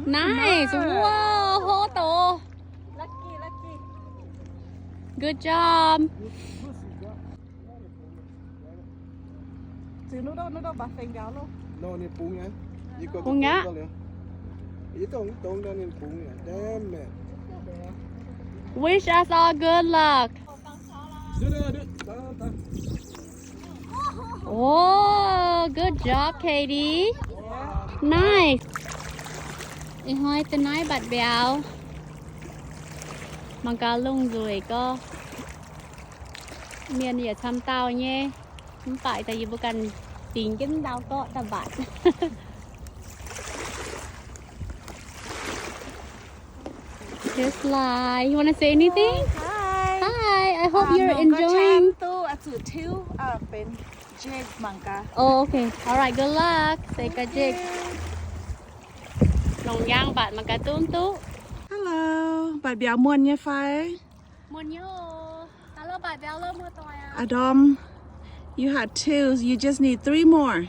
Nice. Wow, hlo doqc. Good job. Bungx aqv. Wish us all good luck. Oh, good job, Katie. Nice. Ih hnoi da'naaiv mbatc mbiauz. Mangc gaax lungh nzueic gorx. Mienh yaac camv dauh nyei. Mv baac daaih yie mbuo ganh dingx jienv ndau gorqv daaih mbatc. Here's Lai. You wanna say anything? Hi. Hi. I hope you're enjoying. Duqv oix zuqc tiuv, benx Jake mangc gaax. Oh, okay. All right. Good luck. Se ga'jake. Longc yaang mbatc mangc gaax duqv mv duqv. Hello. Mbatc mbiauz muonh nyei fai? Muonh nyei oc. Aa, mbatc mbiauz lov muoz-doic aqv. Adam, you had two. You just need three more.